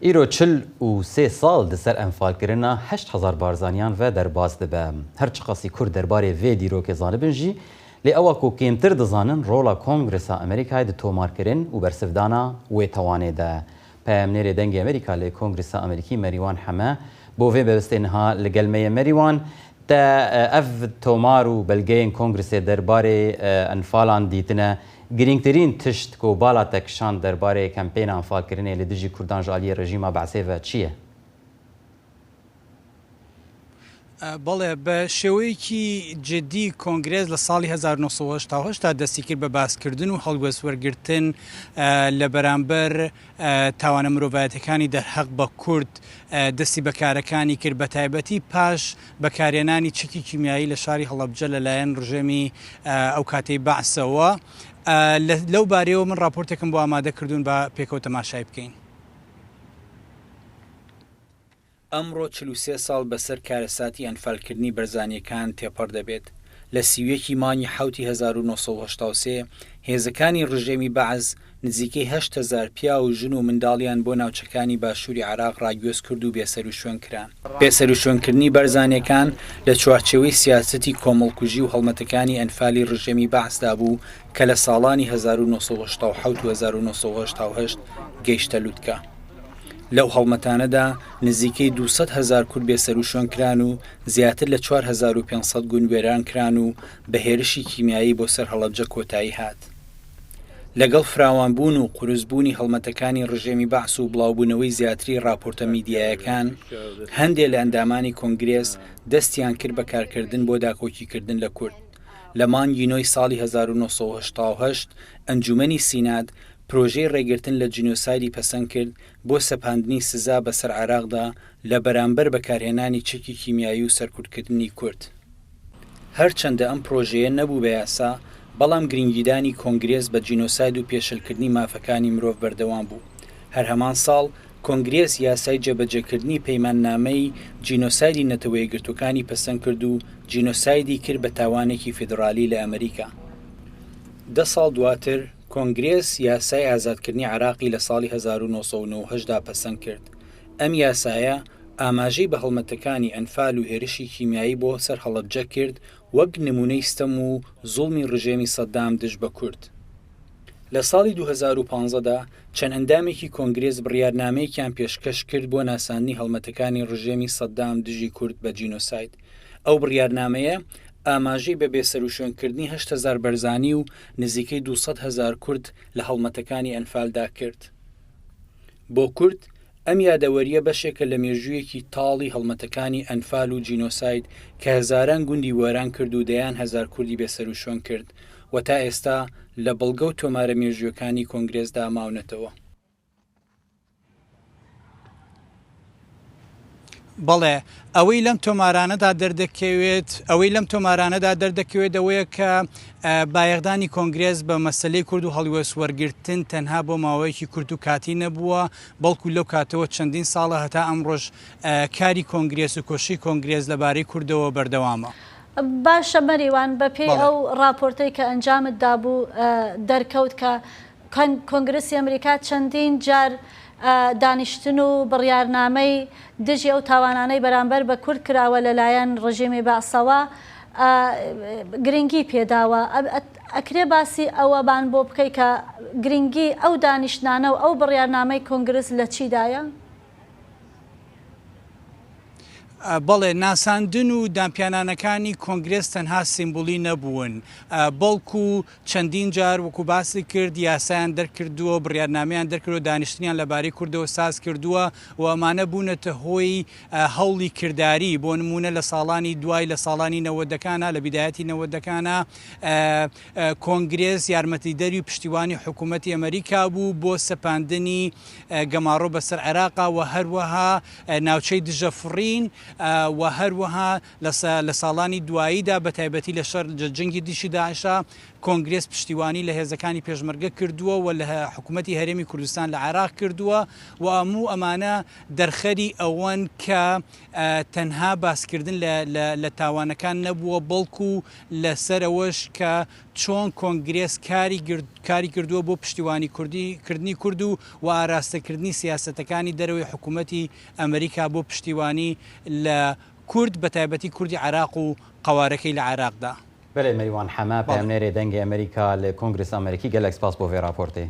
Îro 43 sal di ser Enfalkirina 8000 Barzaniyan ve derbas dibe. Her çiqasî Kurd derbarê vê dîrokê zanibin jî, lê ewa ku kêmtir dizanin rola Kongresa Amerîkayê di tomarkirin û bersivdana wê tawanê de. Peyamnêrê Dengê Amerîka li Kongresa Amerîkî Merîwan Heme bo vê bebestê niha li gel me ye. Merîwan, te ev tomar û belgeyên Kongresê derbarê Enfalan dîtine. Girîngtirîn tişt ku bala te kişand derbarê kempêna Enfalkirinê li dijî Kurdan ji aliyê rejîma Be'sê ve çi ye? بەڵێ، بە شێوەیەکی جدی کۆنگرێس لە ساڵی 1988 تا دەستی کرد بە باسکردن و هەڵوێست وەرگرتن لە بەرامبەر تاوانە مرۆڤایەتەکانی دەرهەق بە کورد دەستی بە کارەکانی کرد بە تایبەتی پاش بەکارهێنانی چەکی کیمیایی لە شاری هەڵەبجە لەلایەن ڕژێمی ئەو کاتەی بەعسەوە. لەو بارەیەوە من ڕاپۆرتێکم بۆ ئامادە کردوون با پێکەوە تەماشای بکەین. ئەمڕۆ 43 ساڵ بەسەر کارەساتی ئەنفالکردنی بەرزانییەکان تێپەڕ دەبێت. لە 31 ی مانگی حەوتی 1983 هێزەکانی ڕژێمی بەعس نزیکەی 8000 پیاو و ژن و منداڵیان بۆ ناوچەکانی باشووری عێراق ڕاگوێز کرد و بێسەروشوێن کران. بێسەروشوێنکردنی بەرزانییەکان لە چوارچێوەی سیاسەتی کۆمەڵکوژی و هەڵمەتەکانی ئەنفالی ڕژێمی بەعسدا بوو کە لە ساڵانی 1987 و 1988 گەیشتە لوتکە. لەو هەڵمەتانەدا نزیکەی 200 هەزار کورد بێسەروشوێن کران و زیاتر لە 4500 گوند وێران کران و بە هێرشی کیمیایی بۆ سەر هەڵەبجە کۆتایی هات. لەگەڵ فراوانبوون و قورسبوونی هەڵمەتەکانی ڕژێمی بەعس و بڵاوبوونەوەی زیاتری ڕاپۆرتە میدیایەکان، هەندێ لە ئەندامانی کۆنگرێس دەستیان کرد بە کارکردن بۆ داکۆکیکردن لە کورد. لە مانگی نۆی ساڵی 1988 ئەنجومەنی سینات پرۆژەی ڕێگرتن لە جینۆسایدی پەسەند کرد بۆ سەپاندنی سزا بەسەر عێراقدا لە بەرامبەر بەکارهێنانی چەکی کیمیایی و سەرکوتکردنی کورد. هەرچەندە ئەم پرۆژەیە نەبوو بە یاسا، بەڵام گرنگیدانی کۆنگرێس بە جینۆساید و پێشلکردنی مافەکانی مرۆڤ بەردەوام بوو. هەر هەمان ساڵ، کۆنگرێس یاسای جێبەجێکردنی پەیماننامەی جینۆسایدی نەتەوەیەکگرتووەکانی پەسەند کرد و جینۆسایدی کرد بە تاوانێکی فیدڕالی لە ئەمریکا. دە ساڵ دواتر، کۆنگرێس یاسای ئازادکردنی عێراقی لە ساڵی 1998 دا پەسەند کرد. ئەم یاسایە ئاماژەی بە هەڵمەتەکانی ئەنفال و هێرشی کیمیایی بۆ سەر هەڵەبجە کرد وەک نموونەی ستەم و زوڵمی ڕژێمی سەدام دژ بە کورد. لە ساڵی 2015 دا چەند ئەندامێکی کۆنگرێس بڕیارنامەیەکیان پێشکەش کرد بۆ ناساندنی هەڵمەتەکانی ڕژێمی سەدام دژی کورد بە جینۆساید. ئەو بڕیارنامەیە ئاماژەی بە بێسەروشوێنکردنی 8000 بەرزانی و نزیکەی 200 هەزار کورد لە هەڵمەتەکانی ئەنفالدا کرد. بۆ کورد ئەم یادەوەرییە بەشێکە لە مێژوویەکی تاڵی هەڵمەتەکانی ئەنفال و جینۆساید کە هەزاران گوندی وێران کرد و دەیان هەزار کوردی بێسەروشوێن کرد و تا ئێستا لە بەڵگە و تۆمارە مێژوویەکانی کۆنگرێسدا ماونەتەوە. بەڵێ، ئەوەی لەم تۆمارانەدا دەردەکەوێت ئەوەی لەم تۆمارانەدا دەردەکەوێت ئەوەیە کە بایەخدانی کۆنگرێس بە مەسەلەی کورد و هەڵوێست وەرگرتن تەنها بۆ ماوەیەکی کورت و کاتی نەبووە، بەڵکو لەو کاتەوە چەندین ساڵە هەتا ئەمڕۆش کاری کۆنگرێس و کۆششی کۆنگرێس لەبارەی کوردەوە بەردەوامە. باشە مەریوان، بەپێی ئەو ڕاپۆرتەی کە ئەنجامت دابوو دەرکەوت کە کۆنگرسی ئەمریکا چەندین جار دانیشتن و بڕیارنامەی دژی ئەو تاوانانەی بەرامبەر بە کورد کراوە لەلایەن ڕژێمی بەعسەوە گرنگی پێداوە. ئەکرێ باسی ئەوەمان بۆ بکەی کە گرنگی ئەو دانیشتنانە و ئەو بڕیارنامەی کۆنگرس لە چیدایە؟ بەڵێ، ناساندن و دانپیانانەکانی کۆنگرێس تەنها سیمبولی نەبوون، بەڵکو چەندین جار وەکو باست کرد یاسایان دەرکردووە، بڕیارنامەیان دەرکردووە، دانیشتنیان لەبارەی کوردەوە ساز کردووە و ئەمانە بوونەتە هۆی هەوڵی کرداری، بۆ نموونە لە ساڵانی دوای لە ساڵانی نەوەدەکانا لە بیدایەتی نەوەدەکانا کۆنگرێس یارمەتیدەری و پشتیوانی حکوومەتی ئەمەریکا بوو بۆ سەپاندنی گەماڕۆ بەسەر عێراقا و هەروەها ناوچەی دژە فڕین و هەروەها لە ساڵانی دواییدا بە تایبەتی لە شەر جەنگی دژی داعشا. کۆنگرێس پشتیوانی لە هێزەکانی پێشمەرگە کردووە و لە حکوومەتی هەرێمی کوردستان لە عێراق کردووە و هەموو ئەمانە دەرخەری ئەوەن کە تەنها باسکردن لە تاوانەکان نەبووە بەڵکو لەسەر ئەوەش کە چۆن کۆنگرێس کاری کردووە بۆ پشتیوانی کردنی کورد و و ئاراستەکردنی سیاسەتەکانی دەرەوەی حکوومەتی ئەمریکا بۆ پشتیوانی لە کورد بەتایبەتی کوردی عێراق و قەوارەکەی لە عێراقدا. بەلێ مەریوان حەمە، پەیامنێرێ دەنگێ ئەمریکا لە کۆنگرس ئەمریکی گەلەک سپاس بۆ ڤێ راپۆرتێ.